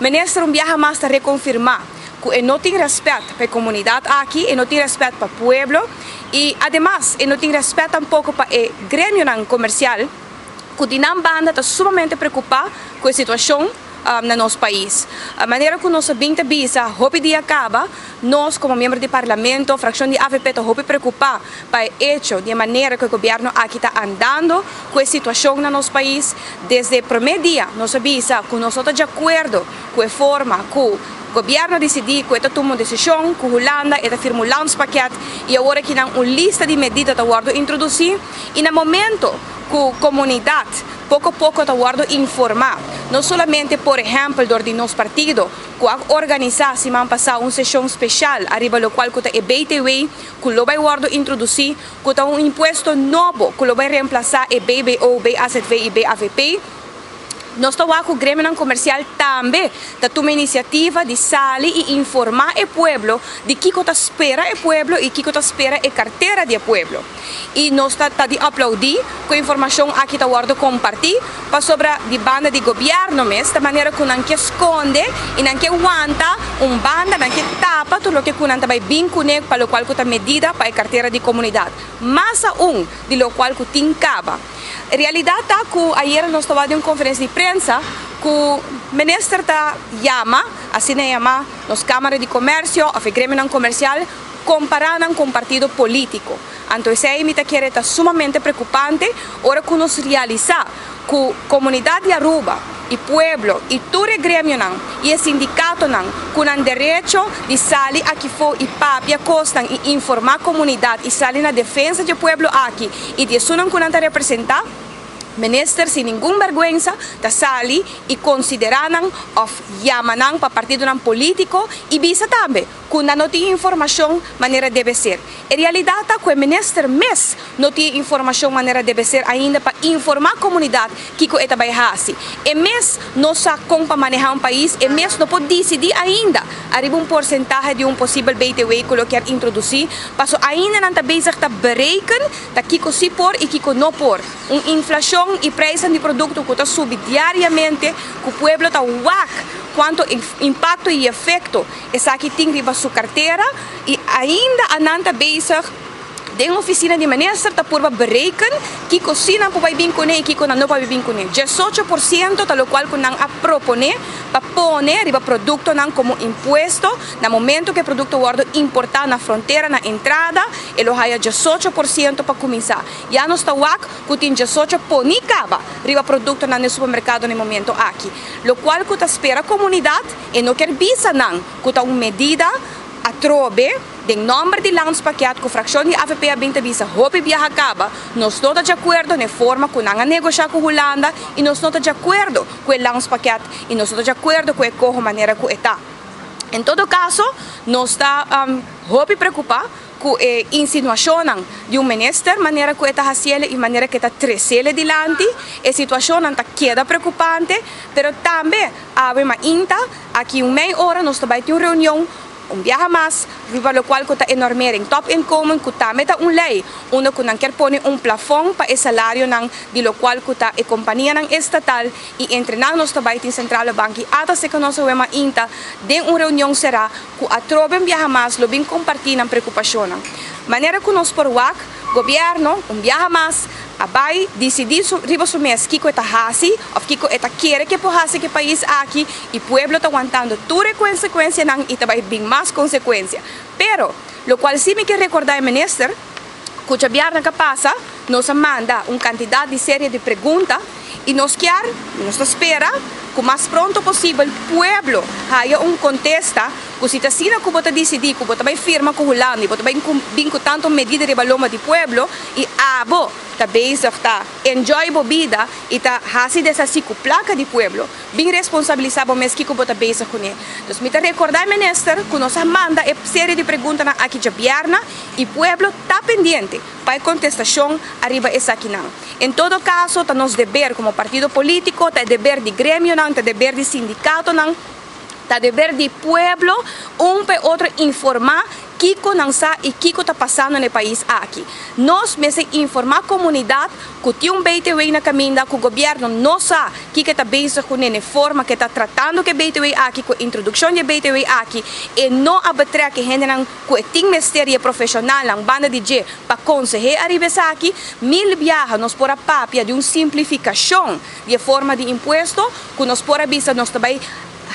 Minister un biaha mas ta reconfirma cu e no tin respet pa e comunidad aki, e no tin respet pa pueblo y ademas e no tin respet tampoco pa e gremionan comercial cu di nan banda ta sumamente preocupa cu e situacion na nos pais. Manera cu nos a bin ta bisa hopi dia caba, nos como miembro di Parlamento, fraccion di avp ta hopi preocupa pa e hecho di e manera cu e gobierno aki ta andando cu e situacion na nos pais. Desde e prome dia nos a bisa cu nos no ta di acuerdo cu e forma cu gobierno a dicidi cu e ta tuma un decision cu Hulanda, e ta firma un landspakket y awor aki nan un lista di medida ta wordo introduci y na momento cu comunidad poco poco ta wordo informa, no solamente por ehempel door di nos partido cu a organisa siman pasa un sesion special ariba locual cu ta e BTW cu lo bay wordo introduci, cu ta un impuesto nobo cu lo bay reemplasa e BBO, BAZV y BAVP. Nos ta wak cu gremionan comercial tambe ta tuma iniciativa di sali y informa e pueblo di kico ta spera e pueblo y kico ta spera e cartera di e pueblo. Y nos ta ta di aplaudi cu e informacion aki ta wordo comparti pasobra di banda di gobierno mes ta manera cu nan ke sconde y nan ke wanta un banda, nan ke tapa tur loke cu nan ta bay bin cune pa locual cu ta medida pa e cartera di comunidad, mas aun di locual cu tin caba. Realidad ta cu ayera nos tabata den un conferencia di prensa cu minister ta yama, asina e yama nos Camara di Comercio of e gremionan comercial, compara nan cu un partido politico. Anto esey mi ta kere ta sumamente preocupante ora cu nos realisa cu comunidad di Aruba y pueblo y tur e gremionan y e sindicatonan cu nan derecho di sali akifo y papia cosnan y informa comunidad y sali na defensa dje pueblo aki y di esunnan cu nan ta representa, minister sin ningun berguensa ta sali y considera nan of yama nan pa partidonan politico y bisa tambe cu nan no tin informacion manera debe ser. E realidad ta cu e minister mes no tin informacion manera debe ser ainda pa informa comunidad kico e ta bay haci. E mes no sa con pa maneha un pais, e mes no por dicidi ainda ariba un porcentahe di un posibel BTW cu lo kier introduci, paso ainda nan ta bezig ta bereken ta kico si por y kico no por. Un inflacion y prijsnan di producto cu ta subi diariamente cu pueblo ta wak cuanto impacto y efecto Esaki tin riba su cartera y ainda anan ta bezig den oficina di minister ta purba bereken kico si nan por bay bin cune y kico nan no por bay bin cune. 18% ta locual cu nan a propone pa pone riba productonan como impuesto na momento cu e producto wordo importa na frontera na entrada e lo haya 18% pa cuminsa. Ya nos ta wak cu tin 18 poni caba riba productonan den supermercado na e momento aki. Locual cu ta spera comunidad. E no kier bisa nan cu ta un medida atrobe den nomber di Landspakket cu fraccion di avp a bin ta bisa hopi biaha caba, nos no ta di acuerdo n'e forma cu nan a negosha cu Hulanda y nos no ta di acuerdo cu e Landspakket y nos no ta di acuerdo cu e coho manera cu e ta. En todo caso nos ta hopi preocupa Ku e insinuashonnan di un minister, manera ku e ta hasiel i manera ku e ta tresel dilanti, e situashonnan ta keda preokupante, pero tambe awe mainta, aki un mei ora nos ta bai tin un reunion un biaha mas riba lokual ku ta e normering topinkomen ku tambe ta un lei unda ku nan kier pone un plafon pa e salarionan di lokual ku ta e kompanianan estatal i entre nan nos ta bai tin Centrale Bank i ata seka nos awe mainta den un reunion será ku atrobe un biaha mas lo bin kompartí nan preokupashonnan. Manera ku nos por wak, gobièrnu un biaha mas a bai disidí su riba su mes kiko e ta hasi òf kiko e ta kere ke por hasi ku e pais aki i pueblo ta wantando tur e konsekuensianan i ta bai bin mas konsekuensia. Pero, lokual sí mi ke rekordá e minister, ku djabièrnè ka pasa nos a manda un kantidat di serie di pregunta i nos kier, nos ta spera ku mas pronto posibel pueblo haya un kontesta ku si ta asina ku bo ta disidí ku bo ta bai firma ku Hulanda i bo ta bai bin ku tantu medida riba lomba di pueblo i abo ta bezig ta enjoy bo bida i ta hasi desasí ku plaka di pueblo. Bin responsabilisá bo mes kiko bo ta bezig kuné. Dus mi ta rekordá e minister ku nos a manda e serie di preguntanan aki djabièrnè i pueblo ta pendiente pa e kontestashon ariba esakinan. En todo kaso ta nos deber komo partido polítiko, ta e deber di gremionan, ta deber di sindikatonan, ta deber di pueblo un pa e otro informá. Kiko nan sa y kiko ta pasando na e pais aki. Nos mester informa comunidad cu tin un BTW na caminda, cu gobierno no sa kiko ta bezig cu e forma cu ta tratando cu e BTW aki, cu introduccion di BTW aki, y no a betrek hendenan cu tin mester profesional nan banda di dje pa conseha ariba esaki. Mil biaha nos por a papia di un simplificacion di forma di impuesto, cu nos por a bisa nos ta bay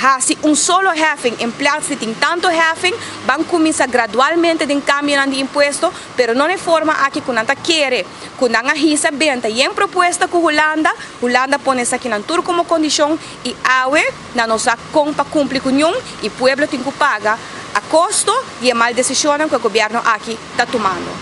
hasi un solo heffing in plaats di tin tanto heffing, ban cuminsa gradualmente den cambio di impuesto, pero no e forma aki cu nan ta kere, cu nan a hisa benta e propuesta cu Hulanda, Hulanda pone esaki nan tur como condicion y awe nan no sa con pa cumpli cu ne y pueblo tin cu paga a costo di e mal decision cu e gobierno aki ta tumando.